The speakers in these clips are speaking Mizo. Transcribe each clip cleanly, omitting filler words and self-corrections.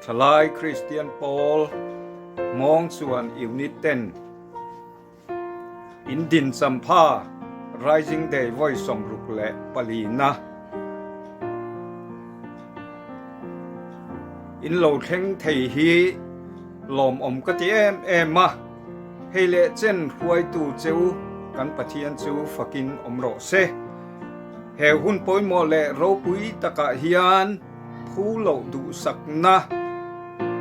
Thalai Kristian pawl mawng chuan Unit ten in din champha Rising Day vawi 64 na in lo thleng thei hi lawmawm ka ti em em a, hei leh chen hruaitu cheu kan Pathian chu fakin awm rawh se. He hun pawimawh leh ropui takah hian phu loh duhsakna,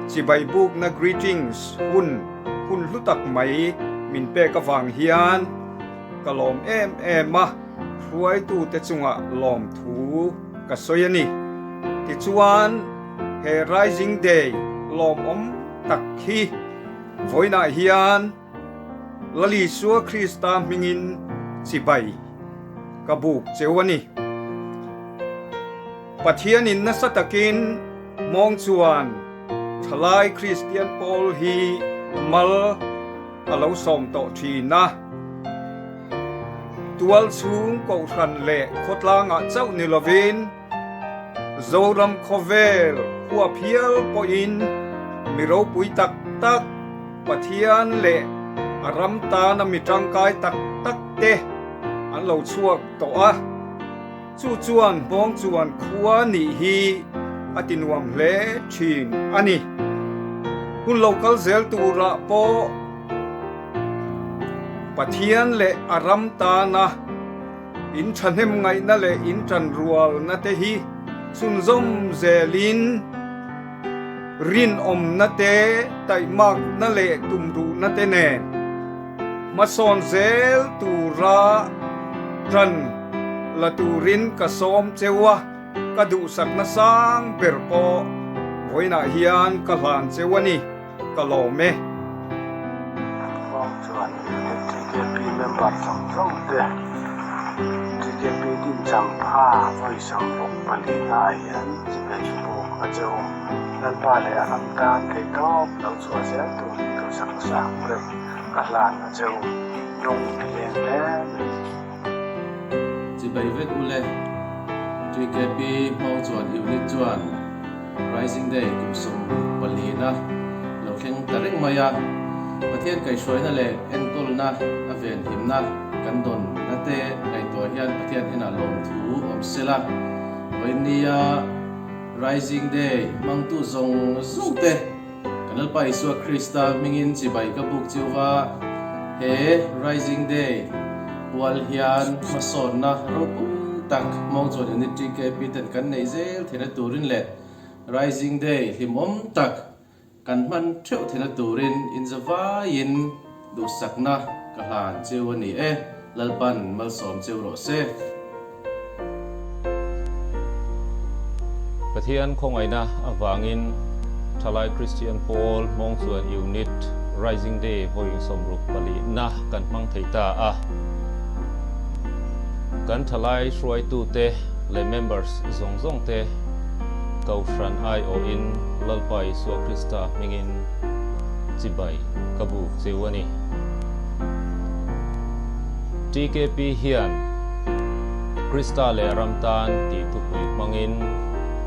chibai bukna greetings hun hun hlu tak mai min pek avang hian ka lawm em em a, hruaitute chungah lawmthu ka sawi a ni. Tichuan, he Rising Day lawmawm tak hi vawiinah hian Lal Isua Krista hmingin chibai ka buk cheu a ni. Pathianin nasa takin mawng chuan thalai Kristian pawl hi mal a lo sawm tawh thin a. Tual chhung kohhran leh khawtlangah chauh ni lovin Zoram khawvel khuap hial pawhin mi ropui tak tak, Pathian leh a ram tana mi tangkai tak tak te an lo chhuak tawh a, chu chuan hmawng chuan khua nih hi a ti nuam hle thin a ni. Hun lo kal zel turah pawh Pathian leh a ram tana In thahnem ngaihna leh in tanrualna te hi chhunzawm zelin rinawmna te, taihmakna leh tumruhna te nen hmasawn zel tura tan la turin ka sawm cheu a, ka duhsakna sang ber pawh vawiinah hian ka hlan cheu a ni. Ka lawm e. Hmang chuan TKP member zawng zawng te TKP din chang pha vawi 64 na ah hian chibai chu buk a che u. Lalpa leh a ram tan theihtawp lo chhuah zel turin duhsak sang ber ka hlan a che u. Lung ti leng hle mai. Chibai vek ule. TKP hmang chuan unit chuan Rising Day kum 14 na lo thleng ta reng mai a. Pathian kaihhruaina leh enkawlna a venhimna kan dawn na te ngaihtuah hian Pathian hnenah lawmthu awm sela. Vawinia Rising Day hmangtu zawng zawng te Kan Lalpa Isua Krista hmingin chibai ka buk chiu va, he Rising Day pual hian hmasawnna ropui tak hmawng chuan Unit TKP ten kan neih zel theihna turin leh Rising Day hlimawm tak kan hman theuh theihna turin inzavaiin duhsakna ka hlan cheu a ni e. Lalpan malsawm cheu rawh se. Pathian khawngaihna avangin Thalai Kristian Pawl hmawng chuan Unit Rising Day vawi 64 na kan hmang thei ta a. Kan thalai hruaitute leh members zawng zawng te Kohhran aiawhin Lalpa Isua Krista hmingin chibai ka buk cheu a ni. TKP hian Krista leh ram tan tih thupui hmangin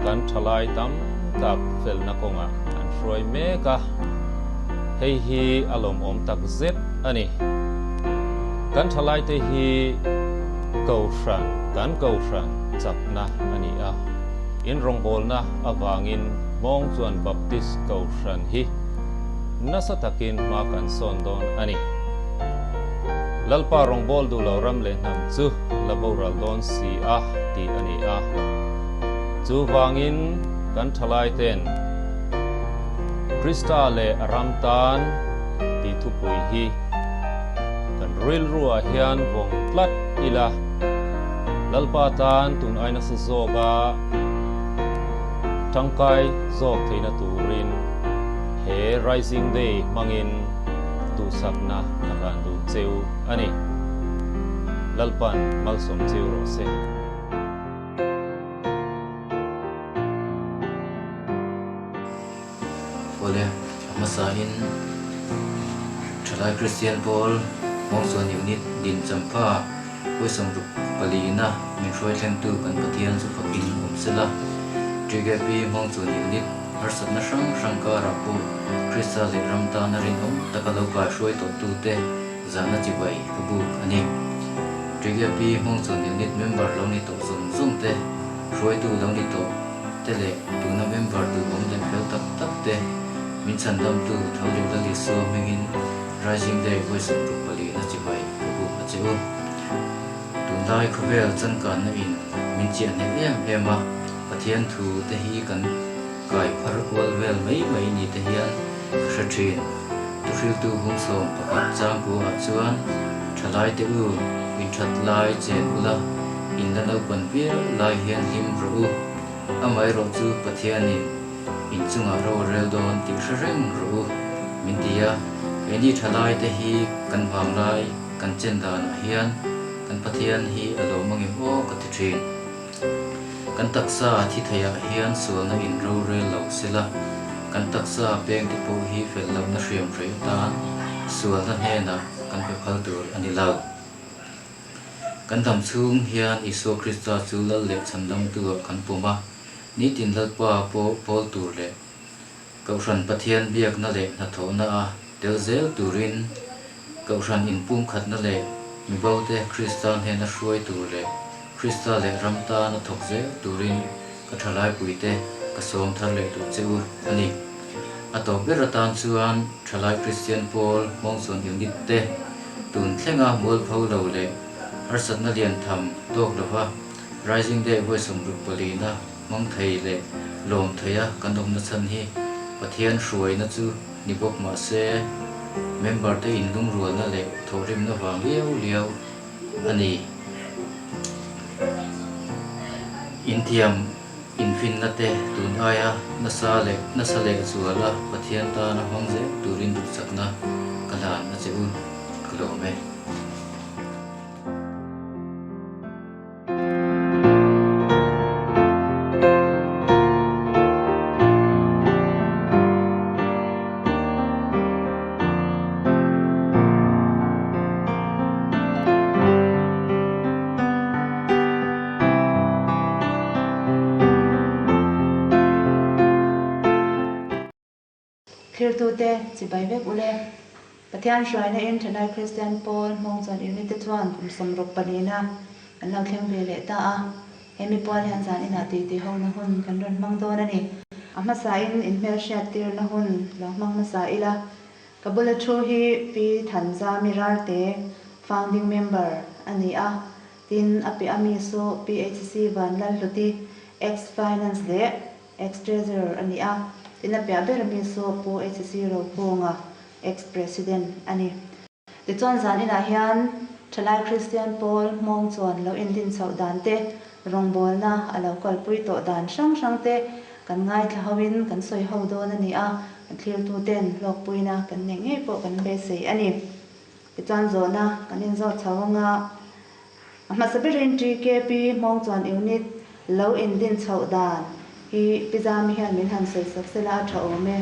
kan thalai tam tak felna kawngah an hruai mek a, hei hi a lawmawm tak zet a ni. Kan thalaite hi Kohhran, kan Kohhran chakna a ni a, in rawngbawlna avangin hmawng chuan Baptist Kohhran hi nasa takin hma kan sawn dawn a ni. Lalpa rawngbâwl duh lo ram leh hnam chu la boral dawn si a tih a ni a. Chuvangin kan thalaite'n Krista leh a ram tan tih thupui hi kan rilruah hian vawng tlat ila, Lalpa tan tun ai nasa zawka tangkai zawk theihna turin he Rising Day hmangin duhsakna ka hlan duh cheu a ni. Lalpan malsawm cheu rawh se. Awle, a hmasain Thalai Kristian Pawl Hmawngchuan Unit din champha vawi 64 na min hruai thlengtu kan Pathian chu fakin awm sela. TKP Hmawngchuan Unit. harsatna hrang hrang karah pawh Krista leh ram tana rinawm taka lo kaihruai tawhtute zahna chibai ka buk a ni. TKP Hmawngchuan Unit member lo ni tawh zawng zawng te, hruaitu lo ni tawh te leh tuna member duhawm leh fel tak tak te min chhandamtu tho leh Lal Isua hmingin Rising Day vawi 64 na chibai ka buk a che u. Tunlai khawvel changkanna in min chiah hneh em em a, Pathian thu te hi kan kai phar kual vel mai mai ni te hian ka hre thin. Thuhriltu hung 11 changkua ah chuan thalai te u, in that lai chen ula, in la naupan viau lai hian hlim rawh u. Amaherawh chu Pathianin in chungah ro a rel dawn tih hre reng rawh u, min ti a, keini thalai te hi kan vanglai kan chen danah hian kan Pathian hi a lawm angem aw ka ti thin. Kan taksa thi theiah hian sualna in rorel lo sela, kan taksa pengte pawh hi fel lohna hriam hrei atan sualna hnenah kan pe phal tur a ni lo. Kan dam chhung hian Isua Krista chu Lal leh Chhandamtu-ah kan pawm a, nitin Lalpa pawh pawl tur leh Kohhran Pathian biakna leh hnathawhna a tel zel turin Kohhran inpumkhatna leh mibote Krista hnena hruai tur leh Krista leh ram tana thawk zel turin ka thalaipuite ka sawm thar leh duh che u a ni. A tawp ber atan chuan Thalai Kristian Pawl Hmawngchuan Unit te tun thlenga mualpho lo leh harsatna lian tham tawk lova Rising Day vawi 64 na hmang thei leh lawm theia kan awmna chhan hi Pathian hruaina chu ni bawk mah se member te inlungrualna leh thawhrimna vang liau liau a ni. Inthiam infinna te tun aia nasa leh nasa leh zuala Pathian tana hmang zel turin duhsakna ka hlan a che u, ka lawm e. Thirtute chibai vek ule. Pathian hruaina in Thalai Kristian Pawl Hmawngchuan Unit te chuan kum 64 na an lo thleng ve leh ta a. Hemi pual hian zan inah titi hona hun kan rawn hmang dawn a ni. A hmasain inhmelhriat tirna hun lo hmang hmasa ila. Ka bula thu hi Pi Thanzami Rarte, founding member, a ni a. Tin, a piah ami chu PHC Vanlalhluti, ex-finance leh ex-treasurer a ni a. Tin, a piah ber ami chu Pu HC Rokunga, ex-president a ni. Tichuan zan inah hian Thalai Kristian Pawl hmawng chuan lo indin chhoh dan te, rawngbawlna a lo kalpui tawh dan hrang hrang te kan ngaithla hoin kan sawi ho dawn a ni a, kan thlirtuten hlawkpuina kan neih ngei pawh kan beisei a ni. Tichuan zawhna kan inzawt chho anga a hmasa berin TKP hmawng chuan unit lo indin chhoh dan hi Pi Zami hian min han sawi sak sela a tha awm e,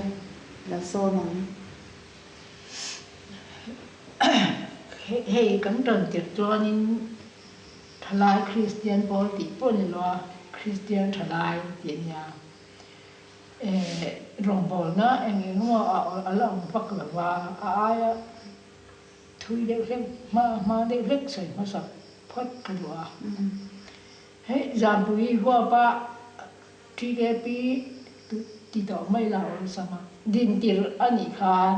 lo sawm ang. Hei kan rawn tirh chuanin Thalai Kristian pawl tih pawh ni lo a, Kristian Thalai tih a nia. Rawngbawlna eng eng emaw a la awm vak lo va, a aia thui deuh hlek, hma hma deuh hlek sawi hmasak phawt ka duh a. Hei Zanpui huapa TKP ti tawh mai la awlsam a. Dintir a nih khan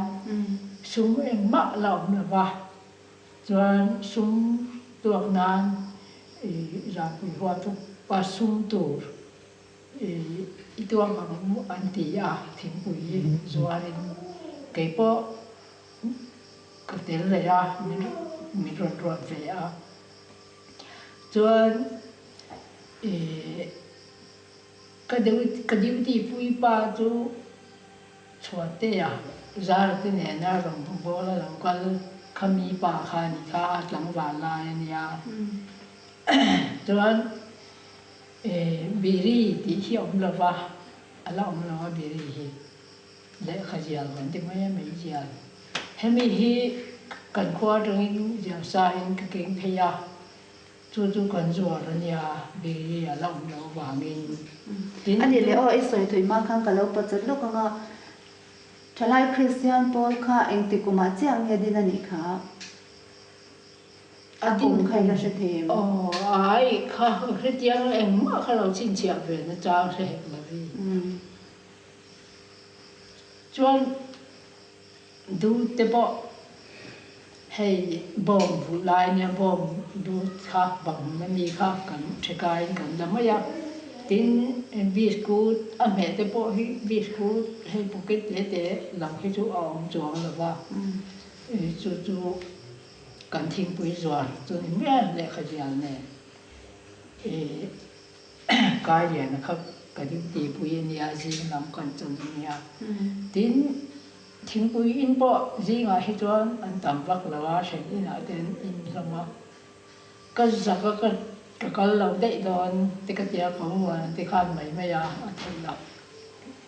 sum engmah la awm lo va, chuan sum tuak nan Zanpui hua chu pa sum tur i tuak ang u an ti a, thingpui zuarin keipawh ka tel ve a, min rawn ruat ve a. Chuan ka ka duty puipa chu Chhuantea Zara te nena rawn bawl a lo kal kha mi pa kha a ni kha a tlangval lai a nia. Chuan biri tih hi a awm lo va, a la awm lo a biri hi. Lehkha zial kan ti mai a, mei zial. Hemi hi kan khua atangin zial sain ka keng phei a. Chu chu kan zuar a nia, biri a la awm loh vangin. Tin. A nih leh aw, i sawi thui hma khan ka lo pawt lawk ang a, Thalai Kristian pawl kha engti kumah chiah nge din a nih kha? A kum kha i la hre thei em? Aw, ai kha hetiang engmah kha lo chhinchhiah ve na chang hre hek lo i. Chuan Dut te pawh hei bawng vulh lai nia bawng dut kha bang na mi kha kan thekaiin kan la mai a, tin biskut a hmeh te pawh hi biskut hei pocket te te lam hi chu a awm chuang lo va, chu chu kan thingpui zuar chu ni mai a lehkha zial nen ih kai liana kha ka duty pui a nia zing lam kan chawn a nia tin. Thingpui in pawh zingah hi chuan an tam vak lo a, hren inah te an in hlawm a. Ka zak a, ka ka kal lo daih dawn te ka tia ka huan an ti khan mai mai a, a theih loh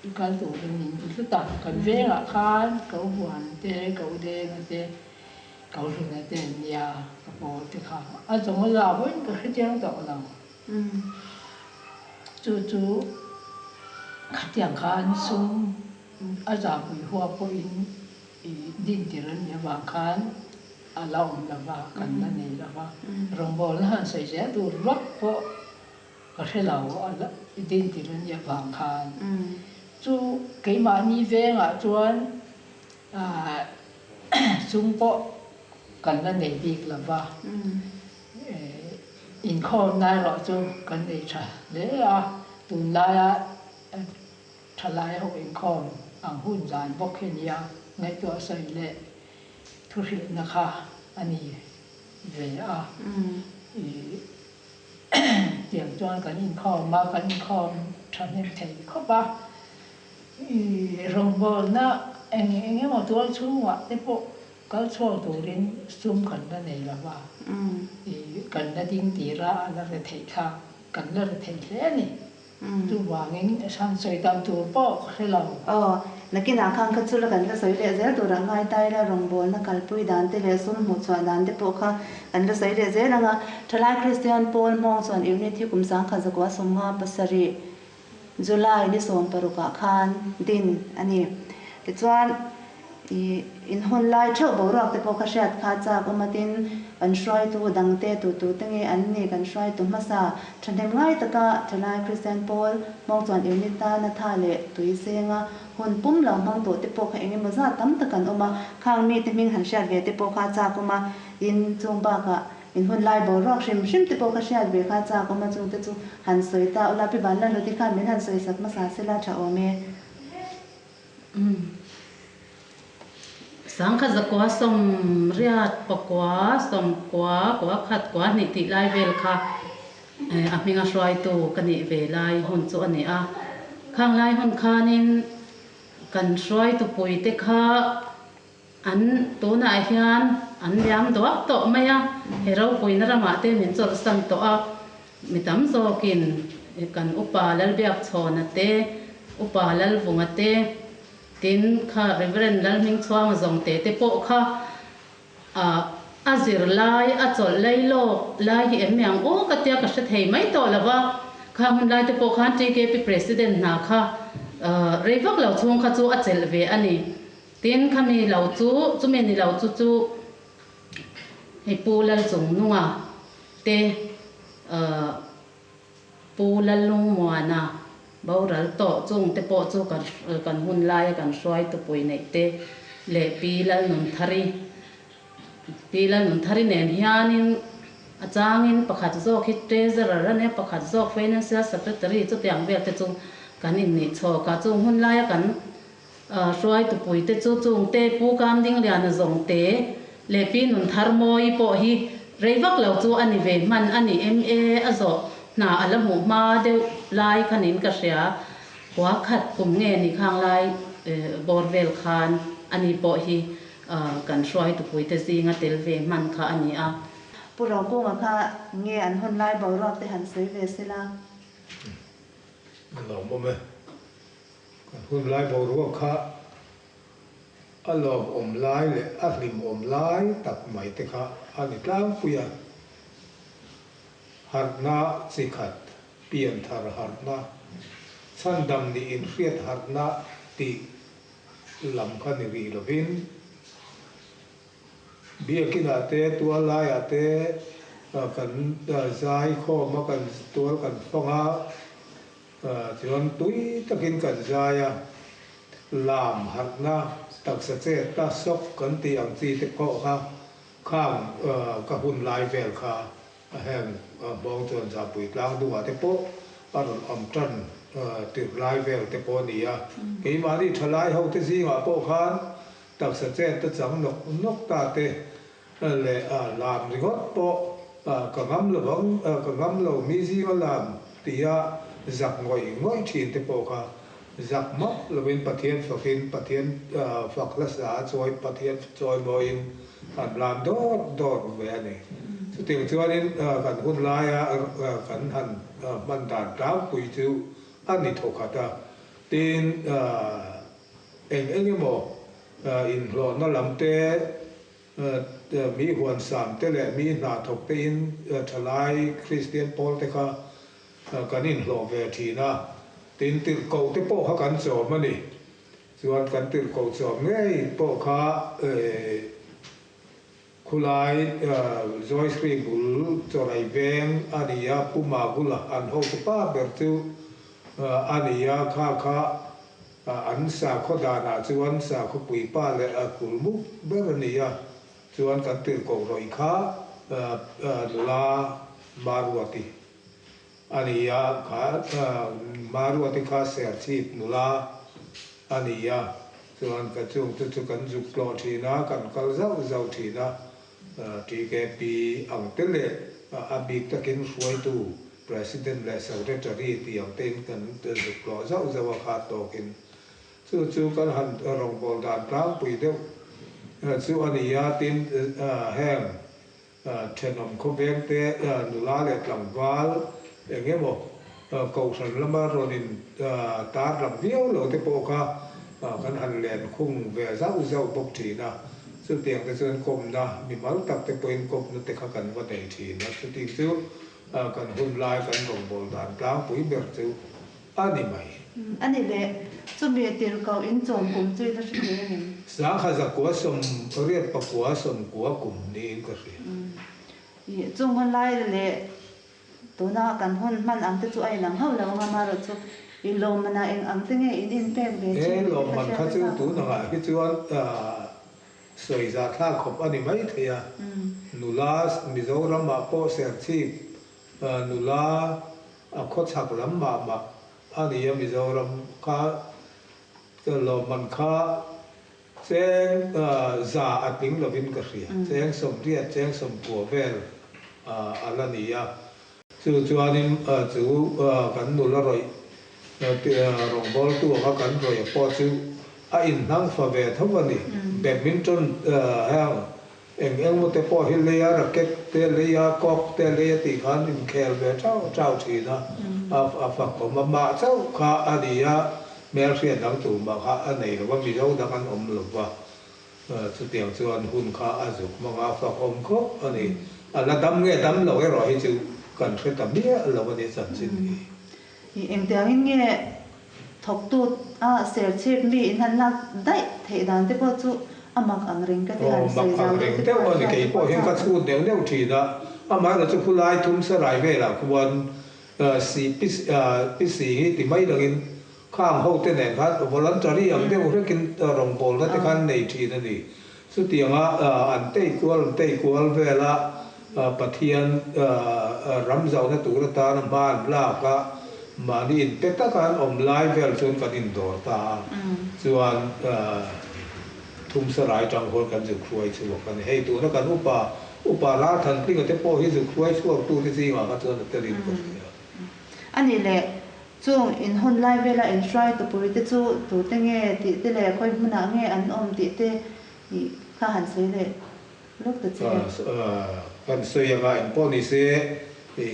i kal turin min ti hlut a. Kan vengah khan ka u huan te, ka u denga te, ka u hluna te an nia, ka pawl te kha a zawng a za pawhin ka hrechiang tawh lo. Chu chu khatiang khan sum A zahpui hua pawhin i dintir an nih avang khan a la awm lo va, kan la nei lo va. Rawngbawlna han sawi zel tur vak pawh ka hre lo, a la i dintir an nih avang khan. Chu keimahni vengah chuan sum pawh kan la nei bik lo va, inkhawmna erawh chu kan nei tha hle a, tunlaia Thalai ho inkhawm ang hun zan bawk hi nia ngaihtuah sawi leh thuhrilhna kha a ni ve a. I tiang chuan kan inkhawm a, kan inkhawm thahnem thei khawp a. I rawngbawlna eng eng emaw tual chhungah te pawh kal chhuak turin sum kan la nei lo va. I kan la ding tir a, a la re theih thlak, kan la re thei hle a ni. Chuvangin hran sawi tam tur pawh ka hre lo. Aw, nakinah khan kha chula kan la sawi leh zel turah ngai ta ila rawngbawlna kalpui dan te leh sum hmuhchhuah dan te pawh kha kan la sawi leh zel ang a. Thalai Kristian Pawl hmawng chuan unit hi kum 19 57 July ni 16 ah khan din a ni. Tichuan. I inhawn lai theuh boruak te pawh kha hriat kha chak awm a, tin, kan hruaitu dangte tutute nge an ni, kan hruaitu hmasa thahnem ngai taka thalai Kristian pawl hmawng chuan unit tana tha leh tui senga hun pum lo hmang tawh te pawh kha eng emaw zat tam tak an awm a, khang mite hming han hriat ve te pawh kha chak awm a, tin, chung bakah inhun lai boruak hrim hrim te pawh kha hriat ve kha chak awm a, chungte chu han sawi ta ula, Pi Vanlalhluti khan min han sawi sak hmasa sela tha awm e. 19 pakua sawmkua kua khat kua hnih tih lai vel kha a hminga hruaitu ka nih ve lai hun chu a ni a. Khang lai hun khanin kan hruaitu puite kha an tunah hian an liam duak tawh mai a, he ropuina ramah te min chawlhsan tawh a. Mi tam zawkin kan upa Lalbiakchhawna te, upa Lalvunga te, tin kha Reverend Lalhmingchhuanga zawngte te pawh kha a zir lai, a chawlh lei lawk lai hi em niang aw ka tia ka hre thei mai tawh lo va, kha hun lai te pawh khan TKP President hna kha rei vak lo chhung kha chu a chelh ve a ni. Tin khami lo chu, chumi ni lo chu chu Hei Pu Lalchungnunga te Pu Lallungmuana boral tawh chung te pawh chu kan hun laia kan hruaitupui neih te leh Pi Lalnunthari Pi Lalnunthari nen hianin a changin pakhat zawk hi Treasurer a nia pakhat zawk Financial Secretary chutiang vel te chu kan innih chhawk a chung hun laia kan Hruaitupuite chu chungte Pu Kamdingliana zawngte leh Pi Nuntharmawii pawh hi rei vak lo chu a ni ve hman a ni em e a zawh hna a la hmuh hma deuh lai khanin ka hria. Kua khat kum nge ni khang lai bawr vel khan a ni pawh hi kan hruaitupuite zinga tel ve hman kha a ni a. Pu Rokunga kha nge an hun lai boruak te han sawi ve sela. A lawmawm e. Kan hun lai boruak kha a lawmawm lai leh a hlimawm lai tak mai te kha a ni tlangpui a. Harhna chi khat, pianthar harhna, chhandam nih inhriat harhna tih lam kha ni rih lovin, Biakinah te, tual laiah te kan zai khawm a, kan tual kan fang a, chuan tui takin kan zai a, lam harhna taksa chetna sawk kan tih ang chi te pawh kha khang ka hun lai vel kha heng hmawng chuan Zapui tlang dungah te pawh a rawn awm tan tirh lai vel te pawh a ni a, keimahni thalai ho te zingah pawh khan Taksa chet te chang nawk nawk ta te leh lam ringawt pawh ka ngam lo vang, ka ngam lo mi zinga lam tia zak ngawih ngawih thin te pawh kha zak map lovin Pathian fakin Pathian fak hlasa a chawi Pathian chawi mawiin an lam dawt dawt ve a ni. Chutiang chuanin kan hun laia kan han hman dan tlangpui chu a ni thawkhat a, tin Eng eng emaw inhlawhna lam te, mi huansam te leh mi hna thawk te in thalai Kristian pawl te kha kan inhlawh ve thin a, tin tirhkoh te pawh kha kan chawm a ni. Chuan kan tirhkoh chawm ngei pawh kha Khulai Joyce bul chawrai veng a ni a, Pu Magula an hotu pa ber chu a ni a, kha kha an sakhaw danah chuan sakhaw puipa leh a kulmuk ber a ni a, chuan kan tirhkoh rawih kha nula Maruati a ni a, kha Maruati kha Serchhip nula a ni a. Chuan ka chung te chu kan zuk tlawh thin a, kan kal zauh zauh thin a, TKP ang te leh a bik takin hruaitu President leh Secretary tih ang tein kan zuk tlawh zauh zauh a kha tawkin chu chu kan han rawngbâwl dan tlangpui deuh chu a ni a, tin heng Thenawm khawveng te nula leh tlangval eng emaw kohhran lama rawn in tar lang viau lo te pawh kha kan han len khung ve zauh zauh bawk thin a, chutiang te chuan kawmna mimal tak te pawhin kawmna te kha kan va nei thin a, chutih chu kan hun lai kan rawngbâwl dan tlangpui ber chu A ni mai. A ni le, chumi tirhkoh in chawm kum chu i la hre thei a nim. Sangha zakua 84 90 kum niin ka hria. I chung hun lai leh tuna kan hun hman ang te chu a inang hauh lo ang a, amaherawh chu i lawmmanah eng ang te nge in inpek ve thin tih ka hriat a chak. Tunangah hi chuan sawi zahthlak khawp a ni mai thei a, nula Mizoramah pawh Serchhip Nula a khawchhak lam mah mah a ni a Mizoram kha lawmman kha cheng za a tling lovin ka hria cheng 80 cheng 90 vel a la ni a chu chuanin chu kan nula rawih rawngbawltu kha kan rawih pawh chu a inhnang fa ve tho a ni badminton heng Eng eng maw te pawh hi leia racket te, leia cock te, leia tih khan inkhel ve chau chau thin a, a fak awm a, mah chauh kha a ni a, hmelhriat dang tur mah kha a nei lo va, Mizo dang an awm lo va, chutiang chuan hun kha a zuk hmang a, a fak awm khawp a ni. A la dam nge dam lo erawh hi chu kan hre ta miah lo a ni chanchin hi. Engtiangin nge Thawktu a serchhip mi in han lak daih theih dan te pawh chu a mak ang reng ka ti han sawi zau deuh te pawh a hriat te pawh chak. Ka chhut neuh neuh thin a, amaherawh chu khulai thum sarai velah khuan si pi si hi ti mai langin khang ho te nen khan voluntary ang deuh hrekin rawngbawlna te khan nei thin a ni. Chutianga an tei kual an tei kual vela Pathian ram zauhna tur atana hma an lak a, mahni inpe taka an awm lai vel chuan kan indawr ta a, chuan Thumsarai tang huan kan zuk hruai chhuak a ni. Hei tuna kan upa, Upa Ralthanpinga te pawh hi zuk hruai chhuaktute zingah kha chuan a telin ka hria. A nih leh, chung in hun lai vela in hruai tupui te chu tute nge tih te leh khawi hmunah nge an awm tih te kha han sawi leh lawk ta che. Kan sawi anga eng pawh ni se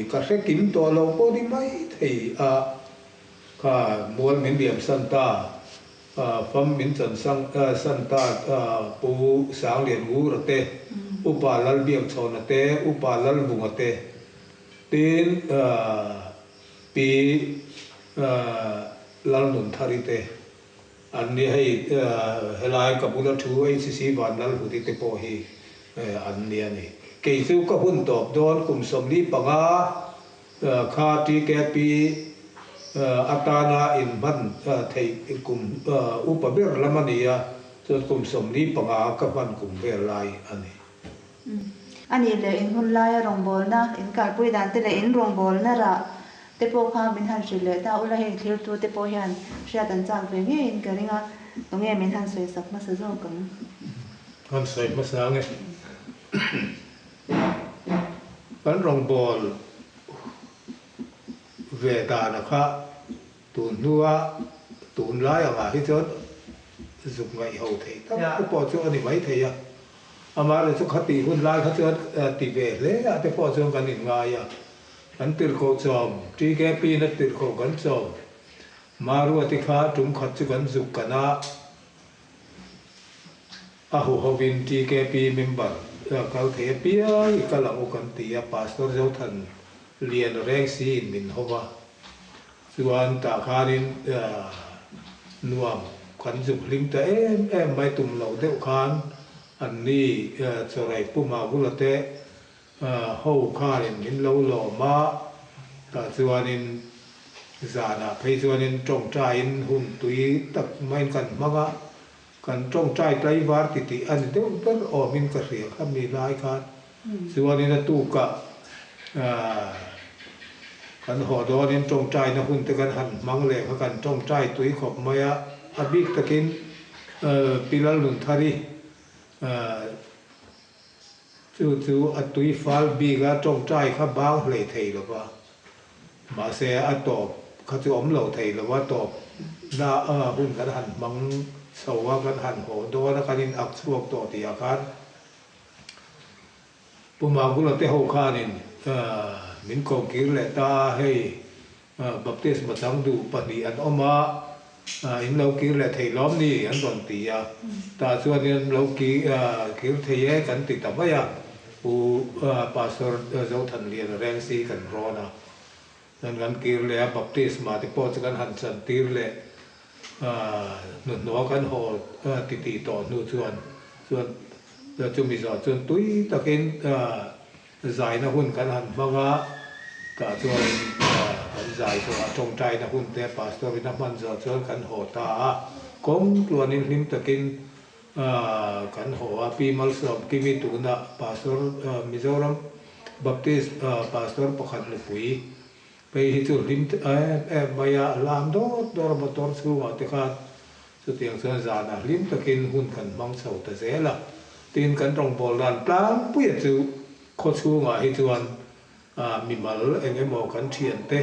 ka hre kim tawh lo pawh ni mai thei a, kha mual min liam san ta, fam min chan san ta Pu Sanglian Ngura te, Upa Lalbiakchhawna te, Upa Lalvunga te. Tin, Pi Lalnunthari te an ni hei helai ka bula thu HCC Vanlalhuti te pawh hi an ni a ni. Kei chu ka hun tawp dawn kum 45 kha TKP atana inhman theih kum upa ber lam a ni a, chuan kum 45 ka hman kum vel lai a ni. A nih leh in hun laia rawngbawlna, in kalpui dan te leh in rawngbawlna rah te pawh kha min han hrilh leh ta ula, heng thlirtu te pawh hian hriat an chak ve ngeiin ka ring a, tunge min han sawi sak hmasa zawk ang? Han sawi hmasa ang e. Kan rawngbâwl ve dana kha tun hnua tunlai angah hi chuan zuk ngaih ho theih tak te pawh chu a ni maithei a. Amaherawhchu khatih hun lai kha chuan ti ve hle ah te pawh chuan kan inngai a. Kan tirhkoh chawm, TKP na tirhkoh kan chawm, Maruati kha tum khat chu kan zuk kan a. A huhovin TKP member kal thei apiang i kal ang u kan ti a, Pastor Zothan lian reng siin min ho va. Chuan tah khanin nuam kan zuk hlim ta em em mai tum loh deuh khan anni chawrei puma bula te ho khanin min lo lawm a, tah chuanin zanah phei chuanin tawngtaiin hun tui tak maiin kan hmang a. Kan tawngtai tlaivar titih a ni deuh ber awmin ka hria kha mi lai khan chuanin a tukah kan haw dawnin tawngtaina hun te kan han hmang leh kha kan tawngtai tui khawp mai a, a bik takin Pi Lalnunthari chu chu a tui fal bik a tawngtai kha bang hlei thei lo va. Mahse, a tawp kha chu awm lo thei lo a, tawp na hun kan han hmang chho a, kan han haw dawn a, kan in ak chhuak tawh tih ah khan Pu Magula te ho khanin min ko kir leh ta a, hei baptisma chang duh pahnih an awm a, in lo kir leh thei lawm ni an rawn ti a, tah chuan in lo kir thei e kan ti ta mai a. Pu Pastor Zothanliana Rengsi kan rawn a, chuan kan kir leh a, baptisma te pawh chu kan han chan tir leh hnuhnawh kan haw titih tawh hnu chuan chuan chumi zawh chuan tui takin zaina hun kan han hmang a, tah chuan kan zai zawh a tawngtaina hun te Pastor in a hman zawh chuan kan haw ta a, kawng tluanin hlim takin Kan haw a, Pi Malsawm Kimi tuna Pastor Mizoram Baptist Pastor pakhat nupui phei hi chu hlim em em mai a, a lam dawt dawr a motor chhungah te khan chutiang chuan zanah hlim takin hun kan hmang chho ta zel a. Tin, kan rawngbâwl dan tlangpuia chu khaw chhungah hi chuan Mimal eng emaw kan thiante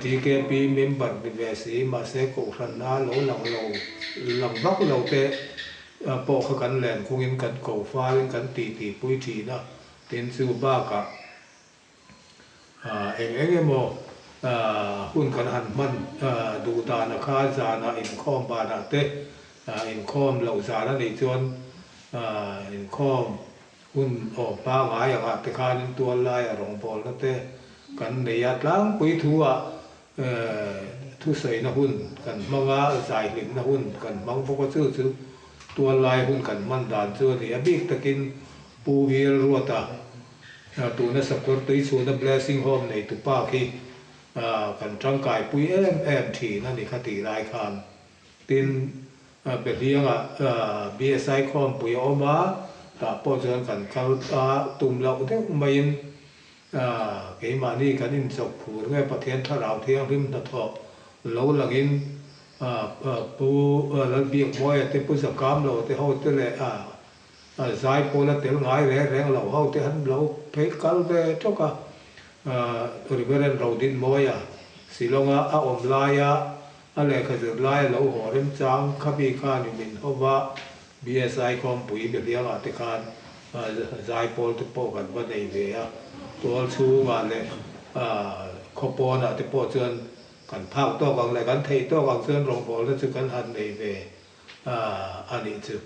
TKP member ni ve si mahse kohhranna lo lang lo lang vak lo te pawh kha kan len khungin kan ko farin kan titi pui thin a, tin chu bakah eng eng emaw hun kan han hman duh dana kha zanah inkhawm banah te inkhawm loh zan a nih chuan inkhawm Hun awm pangai angah te khanin tual laia rawngbawlna te kan nei a, tlangpui thu-ah thusawina hun kan hmang a, zaihlimna hun kan hmang bawk a, chu chu tual lai hun kan hman dan chu a ni. A bik takin Pu Vil Ruata tuna Sakawr Tuichhuna Blessing Home neitu pa khi kan tangkaipui em em thin a ni kha tih lai khan. Tin, Behliangah BSI khawmpui a awm a, tah pawh chuan kan kal a, tum loh deuh maiin keimahni kan inchawk phur nge Pathian Thlarau Thianghlim hnathawh lo langin Pu Lalbiakmawia te, Pu Zakamlo te ho te leh zai pawla tel ngai reng reng lo ho te han lo phei kal ve tawk a, Reverend Rodinmawia Shillong-a a awm laia A lehkha zir lai a lo haw remchang kha mi khan i min ho va, BSI khawmpui Behliangah te khan zaipawl te pawh kan va nei ve a, tual chhungah leh khawpawnah te pawh chuan kan phak tawk ang leh kan theih tawk ang chuan rawngbawlna chu kan han nei ve a nih chu.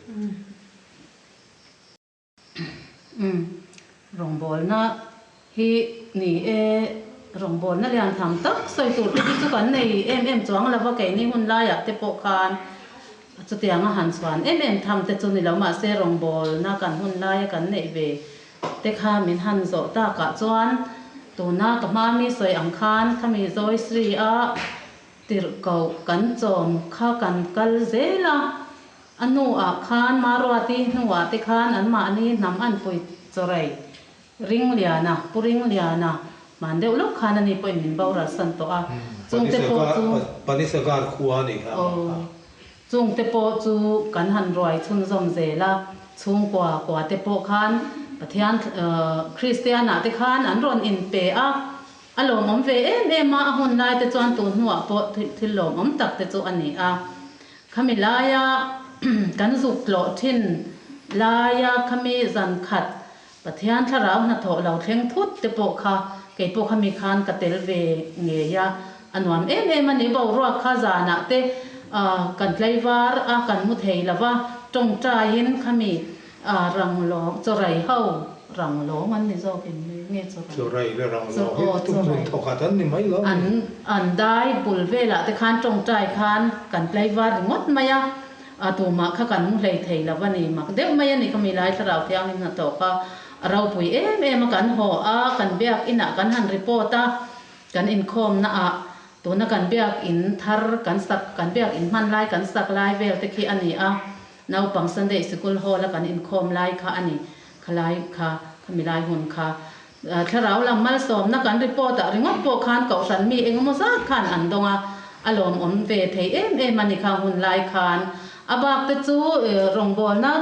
Umm, rawngbawlna Hi ni e, rawngbawlna lian tham tak sawi tur te hi chu kan nei em em chuang lo va, keini hun laiah te pawh khan chutianga han chhuan em em tham te chu ni lo mahse rawngbawlna kan hun laia kan neih ve te kha min han zawh takah chuan tuna ka hma mi sawi ang khan khami Zawisri a tirhkoh kan chawm kha kan kal zel a. A hnuah khan Maruati hnuah te khan anmahni hnam an pui chawrei Ringliana, Pu Ringliana, hman deuh lawk khan ani pawhin min boral san tawh a, chungte pawh chu. Panisagar khua a nih kha amah kha. Chungte pawh chu kan han ruai chhunzawm zel a, chhungkua kua te pawh khan Pathian Kristianah te khan an rawn inpe a, a lawmawm ve em em a, a hun lai te chuan tun hnuah pawh thil lawmawm tak te chu a ni a. Khami laia kan zuk tlawh thin laia khami zan khat Pathian thlarau hnathawh lo thleng thut te pawh kha kei pawh khami khan ka tel ve ngei a, a nuam em em a ni. Boruak kha zanah te kan tlaivar a, kan mu thei lo va, tawngtaiin khami ranglawng, chawrai ho ranglawng an ni zawk em ni? Nge chawrai? Chawrai leh ranglawng hi tumhmun thawkhat an ni mai lo. An dai bul velah te khan tawngtai khan kan tlaivar ringawt mai a. A tumah kha kan mu hlei thei lo a ni. Mak deuh mai a ni khami lai thlarau thianghlim hnathawh kha a ropui em em a, kan haw a, kan biak inah kan han report a, kan inkhawmna ah tuna kan biak in thar kan sak, kan biak in hman lai kan sak lai vel te khi a ni a, naupang Sunday sikul hall a kan inkhawm lai kha a ni, khalai kha, khami lai hun kha Thlarau lam malsawmna kan report ah ringawt pawh khan kohhran mi engemaw zat khan an dawng a, a lawmawm ve thei em em a ni kha hun lai khan. A bak te chu rawngbawlna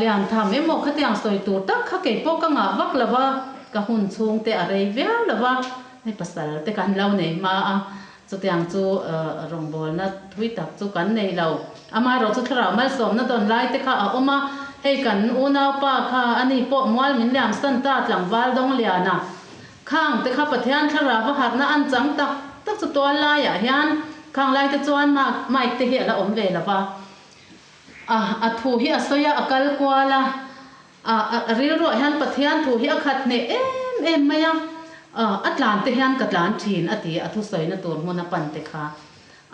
lian tham emaw khatiang sawi tur tak kha kei pawh ka ngah vak lo va, ka hun chhung te a rei viau lo va, hei pasal te kan lo nei hma a, chutiang chu rawngbawlna thui tak chu kan nei lo. Amaherawhchu thlarau malsawmna dawn lai te kha a awm a, hei kan unaupa kha ani pawh mual min liam san ta tlangval dawng lian a, khang te kha Pathian thlarau va harhna an chang tak tak chu tual laiah hian khang lai te chuan mic te hi a la awm ve lo va, a a thu hi a sawi a, a kal kual a, a a rilruah hian Pathian thu hi a khat hneh em em mai a, a tlan te hian ka tlan thin a ti a, a thusawina tur hmun a pan te kha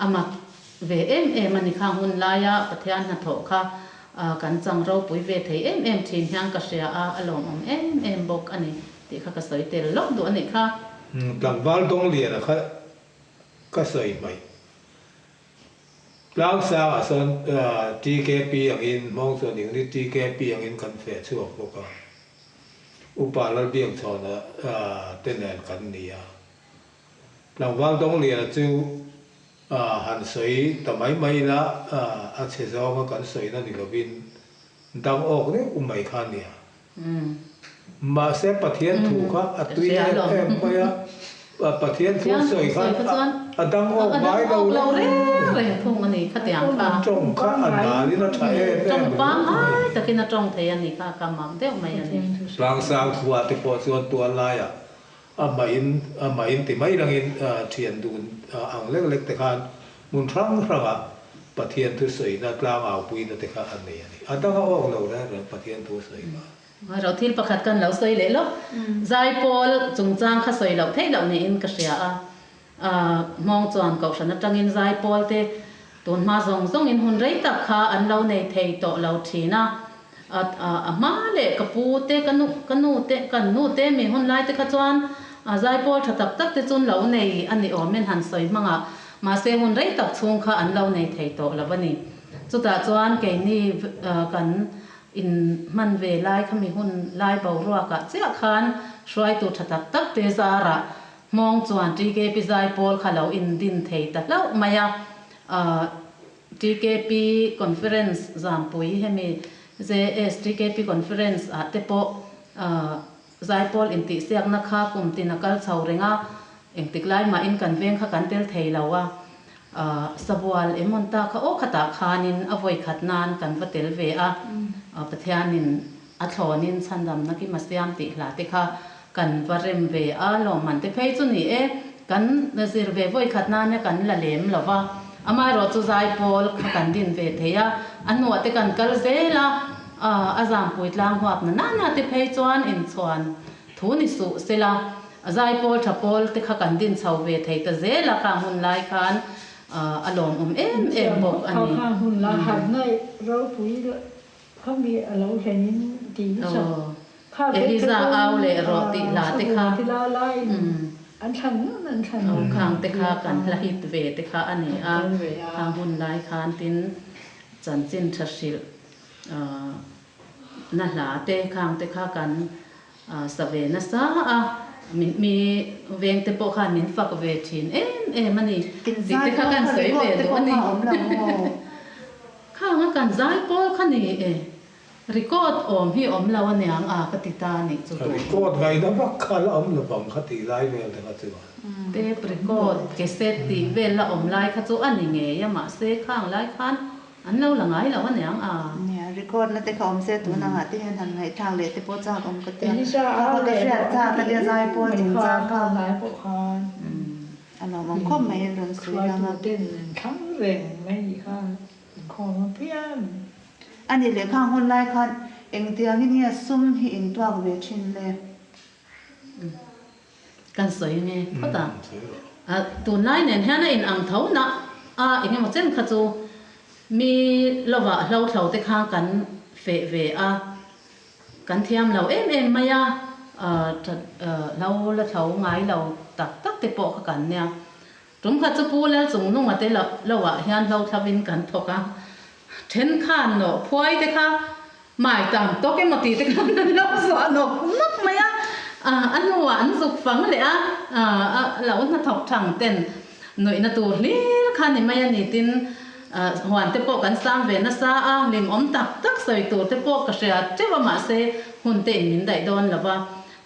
a mak Ve em em a ni kha hun laia Pathian hnathawh kha kan chang ropui ve thei em em thin hian ka hria a, a lawmawm em em bawk a ni tih kha ka sawi tel lawk duh a nih kha. Tlangval Dawngliana kha ka sawi hmaih. Tlangsangah sawn TKP angin hmawng chuan unit TKP angin kan feh chhuak bawk a, Upa Lalbiakchhawna te nen kan ni a. Tlangval Dawngliana chu Han sawi ta mai mai ila, a chhe zawnga kan sawina ni lovin dang awk deuh mai kha a nia. Mahse Pathian thu kha a tui em em mai a, Pathian thu a sawi khan a dang awk ngai lo reng reng. Tawng kha a nalin a tha em em mai. Tlangsang khua te pawh chuan tuallaiah A mahin a mahin ti mai rangin thian dun ang lek lek te khan hmun hrang hrangah Pathian thu sawina tlang aupuina te kha an nei a ni. A dang a awk lo reng reng Pathian thu sawi kha. Ro thil pakhat kan lo sawi leh lawk. Zaipawl chungchang kha sawi loh theih loh niin ka hria a. Hmawng chuan kohhran atangin zaipawl te tun hma zawng zawngin hun rei tak kha an lo nei thei tawh lo thin a. A hma leh ka pu te, ka nu, ka nu te, kan nu te mi hun lai te kha chuan zaipawl tha tak tak te chu an lo nei a ni awm in han sawi hmang a, mahse hun rei tak chhung kha an lo nei thei tawh lo a ni. Chutah chuan keini kan in hman ve lai kha mi hun lai boruakah chiah khan hruaitu tha tak tak te zarah hmawng chuan TKP zaipawl kha lo indin thei ta hlauh mai a. TKP Conference Zampui hemi JS TKP Conference ah te pawh Zaipawl intihsiakna kha kum tin a kal chho reng a, engtik lai mahin kan veng kha kan tel thei lo a, Sabual emawn ta kha aw khatah khanin a vawi khat nan kan va tel ve a, Pathianin a thlawnin chhandamna kim a siam tih hla te kha kan va rem ve a, lawmman te phei chu ni e, kan zir ve vawi khat nana kan la lem lo va, amaherawh chu zaipawl kha kan din ve thei a, a hnuah te kan kal zel a, a zampui tlang huap na nana te phei chuan inchhuan. Thu ni suh sela, zaipawl tha pawl te kha kan din chho ve thei ta zel a, khang hun lai khan a lawmawm em em bawk a ni. Khang hun lai harhna ropui kha mi a lo hlenin tih sak kha vek te Eliza au leh rawh tih hla te kha an thlan nun an thlan nun khang te kha kan hla hit ve te kha a ni a, khang hun lai khan tin chanchin tha hrilh na hla te khang te kha kan sa ve nasa a, min mi veng te pawh khan min fak ve thin em em a ni tih te kha kan sawi ve duh a ni. Khang a kan zai pawl kha ni e, record awm hi awm lo aniang a ka ti ta nih chu duh. Record ngaihna vak kha la awm lo vang kha tih lai vel te kha chuan. Tape record, cassette tih vel la awm lai kha chu a ni ngei a mahse khang lai khan An lo la ngai lo aniang a. Nia, record na te kha awm se tun angah te hian han ngaihthlak leh te pawh chak awm ka tia. Kha kha ka hriat chak a tia zai pawl chung chang kha. A lawmawm khawp mai in rawn sawi lang a. A nih leh khang hun lai khan engtiangin nge sum hi intuak ve thin le? Kan sawi nge phawt a. Tunlai nen hian a in ang tho na a eng emaw chen kha chu mi lovah hlo thlo te kha kan feh ve a, kan thiam lo em em mai a, hlo la thlo ngai lo tak tak te pawh kha kan nia. Tum kha chu Pu Lalchungnunga te lovah hian hlo thlavin kan thawk a, thenkhan nawh phuai te kha Mai tam tawk emaw tih te khan an lo zuah nawk nawk mai a, a hnuah an zuk fang leh a, a lo hnathawk thang ten nuihna tur hlir kha ni mai a ni tin huan te pawh kan sang ve nasa a, hlimawm tak tak sawi tur te pawh ka hria teuh a mahse hun te in min daih dawn lo va,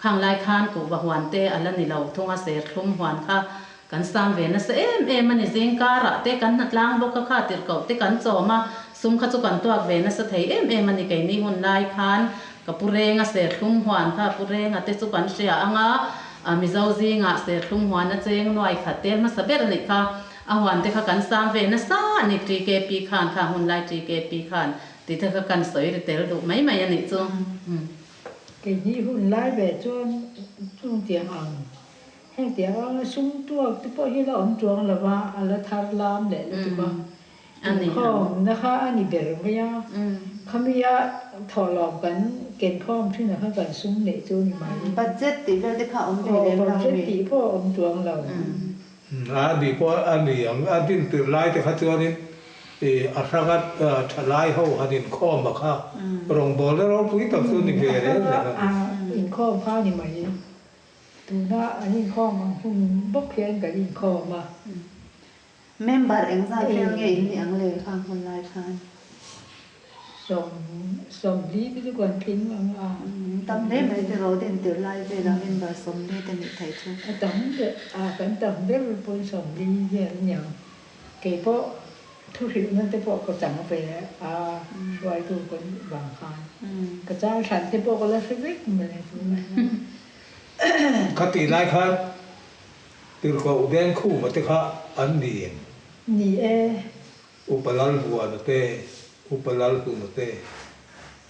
khang lai khan kuhva huan te a la ni lo thung a, serthlum huan kha Kan sang ve nasa em em a ni, zing karah te kan hnatlang bawk a, kha tirhkoh te kan chawm a, sum kha chu kan tuak ve nasa thei em em a ni, keini hun lai khan ka pu Renga serthlum huan kha pu Renga te chu kan hria ang a, Mizo zingah serthlum huan a cheng nuai khat tel hmasa ber a nih kha, a huan te kha kan sang ve nasa a ni, TKP khan kha hun lai TKP khan tih te kha kan sawi ri tel duh mai mai a nih chu. Keini hun lai ve chuan chungtiang ang Hengtiang anga sum tuak te pawh hi la awm chuang lo va, a la thar lam leh lutuk a. Inkhawmna kha a ni ber mai a, khamia thawhlawm kan kenkhawm thin ah khan kan sum neih chu ni mai. Budget tih vel te kha awm ve lem lo mi? Budget tih pawh a awm chuang lo. A ni pawh a ni ang, a din tirh lai te kha chuanin a hranga thalai ho han inkhawm a kha rawngbawlna ropui tak chu ni ve reng reng a ni. Inkhawm kha a ni mai. Tuna an inkhawm ang hun bawk hian kan inkhawm a. Member engzat vel nge in nih ang le khang hun lai khan? 40 te chu kan tling ang a. Tam hle mai te ro din tirh lai vela member 40 te nih theih chu. A tam ber a, kan tam ber pawn 40 vel a niang. Keipawh Thuhrilhna te pawh ka chang ve a, hruaitu ka nih vang khan ka chang hran te pawh ka la hre vek mai a tunah hian. Kha tih lai khan Tirhkoh Dengkhuma te kha an ni em? Ni e. Upa Lalvuana te, Upa Lalhluna te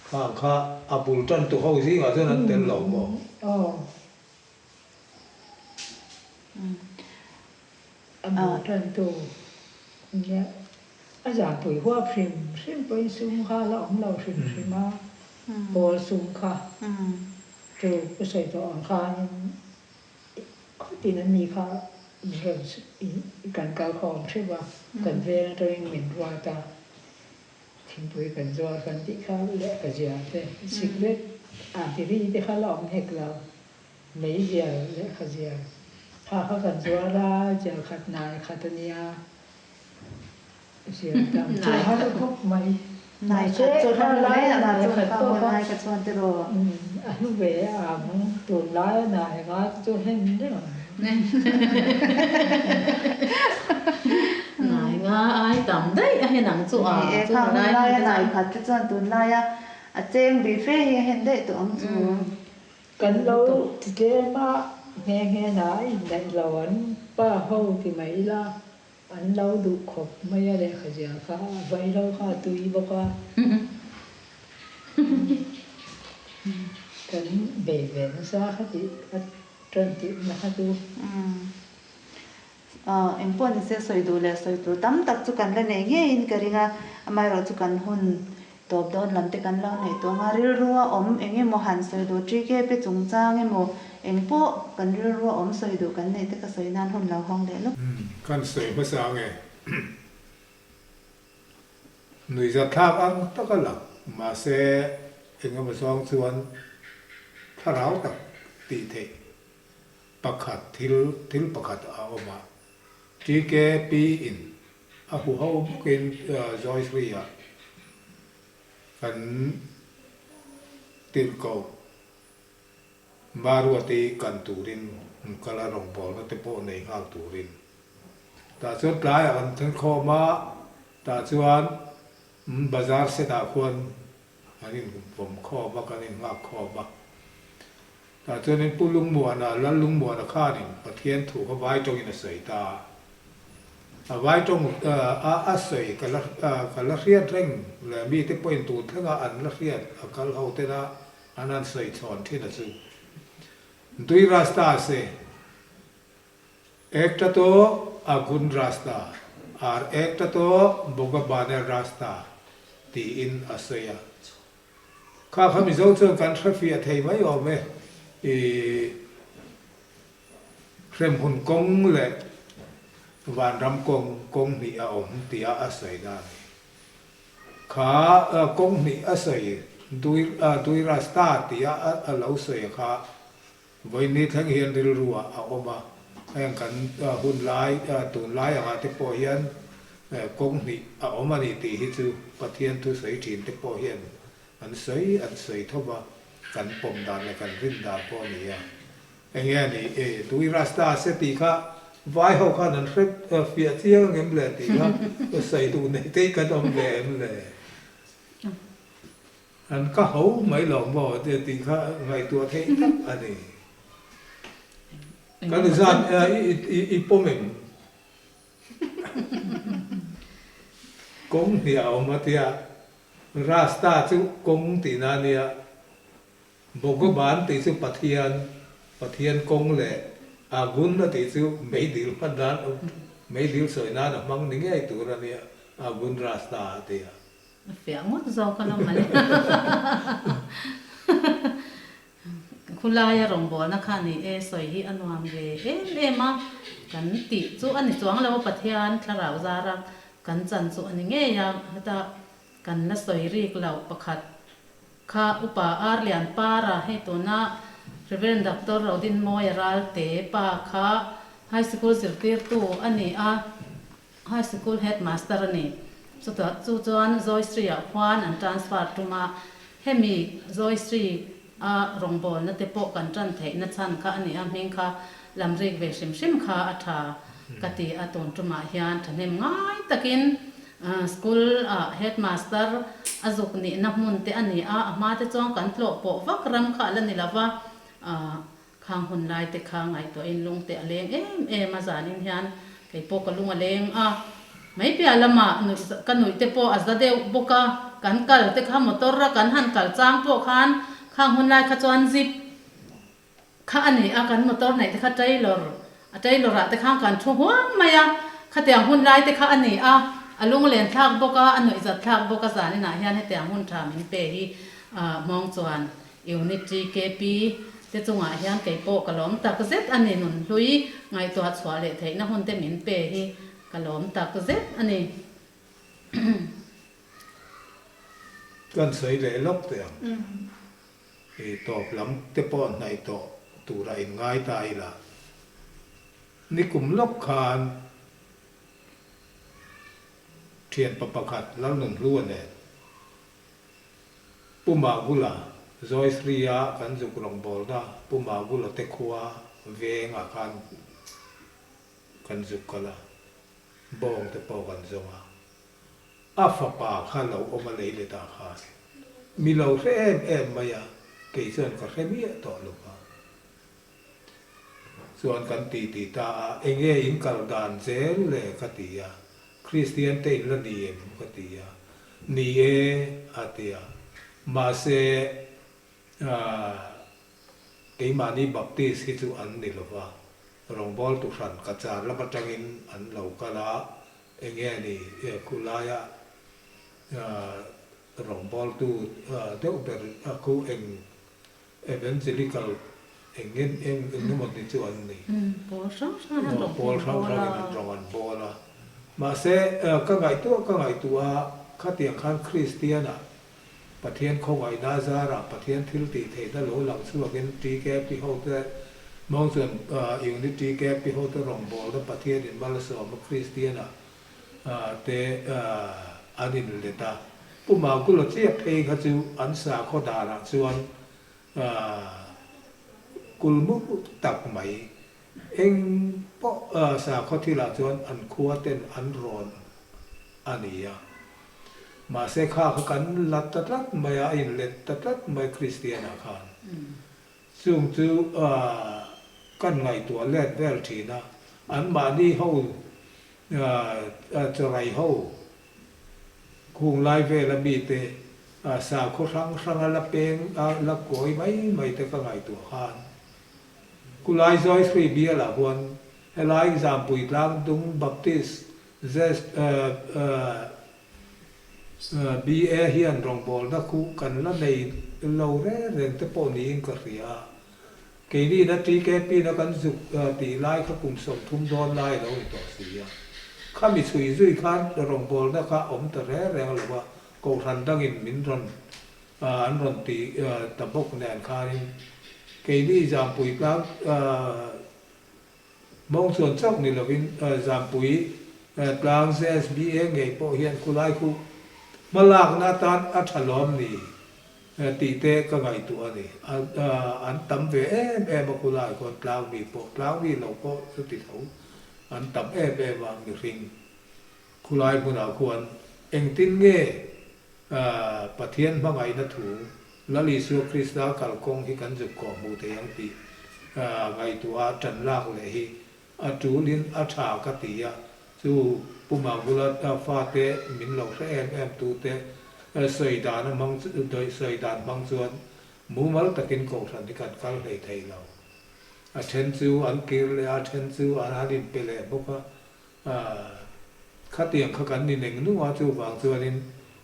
khang kha a bul tantu ho zingah chuan an tel lo maw? Aw. A bul tantu nia a zanpui huap hrim hrim pawhin sum kha a la awm lo hrim hrim a, pawl sum kha chu ka sawi tawh ang khanin khawtin an ni kha rawn kan kal khawm hreuh a, kan veng atangin min ruat a, thingpui kan zuar kan tih kha lehkha ziah te, sikret a tiri te kha la awm hek lo. Meizial lehkha zial kha kha kan zuar a, zial khat nai khat a nia, zial tam chu a har khawp mai. Nai khat chu har hle a, nai khat pawh kha nai kha chuan tiraw. A hnu ve ang, tunlai a nai nga te chu hen reng ang. Nai nga ai tam daih a hen ang chu a. Ni e, khang hunlai a nai khat te chuan tunlai a a cheng bih fe hi a hen daih tawh ang chu. Kan lo ti tlem a, nghe nghe na a indaih lo an pa ho ti mai ila, an lo duh khawp mai a lehkha zia kha a vai lo kha a tui bawk a. Kan bei ve nasa kha tih a tan tihna kha chu. Engpawh ni se sawi duh leh sawi tur tam tak chu kan la nei ngeiin ka ring a, amaherawh chu kan hun tawp dawn lam te kan lo neih tawh ang a, rilrua awm eng emaw han sawi duh TKP chungchang emaw engpawh kan rilrua awm sawi duh kan neih te ka sawi nan hun lo hawng leh lawk. Kan sawi hmasa ange. Nuihzatthlak ang tak a lang, mahse engemaw zawng chuan thlarau tak tih theih pakhat thil thil pakhat a awm a, TKP in a huho bawkin Joyce ah kan tirhkoh Maruati kan turin kal a rawngbawlna te pawh nei nghal turin. Tah chuan tlaiah kan thenkhawm a, tah chuan bazar set ah khuan Kan invawm khawm a, kan innghak khawm a. Tah chuanin Pu Lungmuana, Lal Lungmuana khanin Pathian thu kha vai tawngin a sawi ta a. A vai tawng a a sawi ka la ka la hriat reng leh mite pawhin tun thlenga an la hriat a kal ho tena an han sawi chhawn thin a chu. Dui rasta se Ekta to Agun rasta ar ekta to Bogabaner rasta tiin a sawi a. Kha kha Mizo chuan kan hre fiah thei mai awm e. I hremhmun kawng leh vanram kawng kawng hnih a awm tia a sawi na a ni. Kha kawng hnih a sawi Dui rasta tia a lo sawi kha Vawiini thleng hian rilru ah a awm a, heng kan hun lai, tun lai angah te pawh hian kawng hnih a awm a ni tih hi chu Pathian thu sawi thin te pawh hian an sawi an sawi tho va, kan pawm dan leh kan rin dan pawh a ni a. Enge a nih e, tui rasta se tih kha vai ho khan an hre fiah chiang ang em le tih kha sawi duh nei te hi kan awm ve em le? An ka ho mai lo maw te tih kha ngaihtuah theih tak a ni. Kan zan i pawm em? Kawng hnih a awm a tia, Rasta chu kawng tihna a nia, Bhagavan tih chu Pathian, Pathian kawng leh Agun a tih chu meidil hman nan, meidil sawi nan a hmang ni ngei tur a nia, Agun Rasta a tia. A fiah ngawt zawk a lo mah le. Khulaia rawngbawlna kha ni e, sawi hi a nuam ve em em a, kan tih chu a ni chuang lo a, Pathian thlarau zara kan chan chu a ni ngei a, heta kan la sawi rik loh pakhat kha Upa Ar Lian Para hei tuna Reverend Doctor Rodinmawia Ralte pa kha High Sikul zirtirtu a ni a, High Sikul Headmaster a ni. Chutah chu chuan Zoisri-ah khuan an transfer tum a, hemi Zoisri a rawngbawlna te pawh kan tan theihna chhan kha a ni a, hming kha lam rik ve hrim hrim kha a tha ka ti a, tun tumah hian thahnem ngai takin school ah Headmaster a zuk nihna hmun te a ni a, a hma te chuan kan tlawh pawh vak ram kha a la ni lova, Khang hun lai te kha ngaihtuahin lung te a leng em em a, zanin hian kei pawh ka lung a leng a, mai piah lamah nuih ka nuih te pawh a za deuh bawk a, kan kal te kha motor a kan han kal chang pawh khan khang hun lai kha chuan zip kha a ni a, kan motor neih te kha tailor a tailor ah te khan kan thu huam mai a, khatiang hun lai te kha a ni a, a lunglen thlak bawk a, a nuih zat thlak bawk a, zaninah hian hetiang hun tha min pe hi hmawng chuan Unit TKP te chungah hian kei pawh ka lawm tak zet a ni. Nunhlui ngaihtuah chhuah leh theihna hun te min pe hi ka lawm tak zet a ni. Kan sawi leh lawk teh ang. I tawp lam te pawh hnaih tawh tura inngai ta ila. Nikum lawk khan thianpa pakhat Lalnunhlua nen Pu Magula, Zoisri-a kan zuk rawngbawlna Pu Magula te khua vengah khan kan zuk kal a, bawng te pawh kan zawng a. A fapa kha lo awm a lei let ah khan mi lo hre em em mai a, kei chuan ka hre miah tawh lo va. Chuan kan ti ti ta a, enge in kal dan zel le ka ti a, Kristian te in la ni em ka ti a, ni e a ti a, mahse Keimahni Baptist hi chu an ni lova, rawngbawltu hran Cachar lam atangin an lo kal a, enge ni khulaia rawngbawltu deuh ber khu eng Evangelical eng eng eng engemaw ni chu an ni. Pawl hrang hrangin an rawn Pawl hrang hrangin an rawn an bawl a. Mahse, ka ngaihtuah ka ngaihtuah a, khatiang khan Kristian-ah Pathian khawngaihna zarah Pathian thil tih theihna lo lang chhuakin TKP hote hmang chuan Unit TKP hote rawngbawlna Pathianin malsawma Kristian-ah te an inlet a. Pu Makula chiah phei kha chu an sakhaw danah chuan kulmuk tak mai eng pawh sakhaw thilah chuan an khua ten an rawn a ni a. Mahse kha kha kan la ta tlat mai a, a inlet ta tlat mai Kristianah khan. Chung chu kan ngaihtuah let vel thin a, anmahni ho chawrai ho khung lai vela mite sakhaw hrang hranga la peng a la kawi mai mai te ka ngaihtuah khan Kulai Zawi Hrui bialah huan helai Zampui Tlangdung Baptist BA hian rawngbawlna khuh kan la nei lo reng reng te pawh niin ka hria a. Keini-na TKP-na kan zuk tih lai kha kum 30 dawn lai a lo ni tawh si a. Khami chhui zui khan rawngbawlna kha awm ta reng reng lo a, Kohhran dangin min rawn an rawn ti ta bawk nen khanin keini Zampui tlang Mawng chuan chauh ni lovin Zampui tlang ZSBA ngei pawh hian khulai khu hmalakna atan a tha lawm ni tih te ka ngaihtuah a ni. An tam ve em em a khulai khuan tlang mi pawh, tlang mi lo pawh chuti tho an tam em em a mihring khulai hmunah khuan engtin nge Pathian hmangaihna thu Lal Isua Krista kalkawng hi kan zuk kawh hmuh thei ang tih ngaihtuah a tan lak leh hi a tulin a tha ka ti a, chu Pu Magula fate min lo hre em em tute sawi dan a hmang sawi dan hmang chuan mumal takin kohhran hi kan kal hlei thei lo. A then chu an kir leh a, a then chu an han inpe leh bawk a, Khatiang kha kan ni neng nung a, chuvang chuanin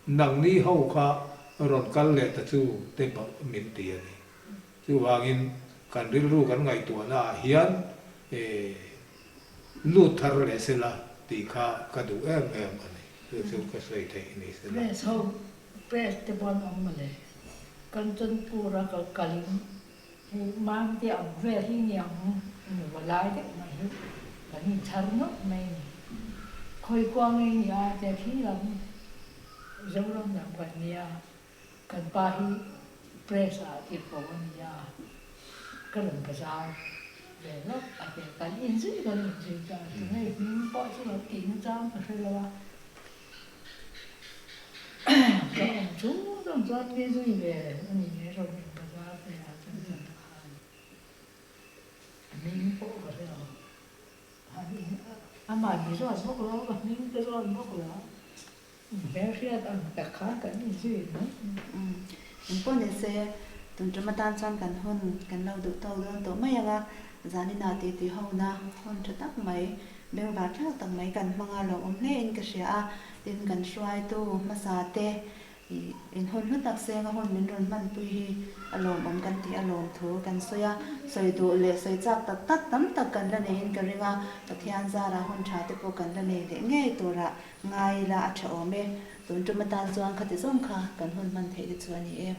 nangni ho kha rawn kal leh ta chu te min ti a ni. Chuvangin kan rilru kan ngaihtuahna ah hian lut thar leh sela tih kha ka duh em em a ni. Chu chu ka sawi theih ni sela. Press ho, press te pawh an awm mawle. Kanchanpur a kal kalin Hei Mamte ang vel hi ni ang nuva lai deuh mai hi kan inchhar nawk mai a ni. Khawi kuang nge ni a tia khi lam Zoram lam kan nia, kan pa hi press ah tirhkoh a ni a, ka rawn bazar ve lawk a tia kan inzui kan inzui ta, tunge hming pawh chu lo tih nachang ka hre lo a, Ka awm chung chung chuan mi zui ve a ni mai rawn in bazar ve ah chuan chuan ka khan a hming pawh ka hre lo han in amah mi zawt bawk lo ka hming te zawt bawk lo hmelhriat ang tak khan kan inzui mai. Engpawh ni se tun tum atan chuan kan hun kan lo duh tawk dawn tawh mai ang a, zaninah titi hona hun tha tak mai Bengvar thlak tak mai kan hmang a lo awm hle in ka hria a, tin kan hruaitu hmasa te ih in hun hlu tak seng a hun min rawn hmanpui hi a lawmawm kan tih a lawm thu kan sawi a, sawi duh leh sawi chak tak tak tam tak kan la neiin ka ring a, Pathian zarah hun tha te pawh kan la nei leh ngei turah ngai ila a tha awm e, tun tum atan chuan khati zawng kha kan hun hman theih te chu a ni e.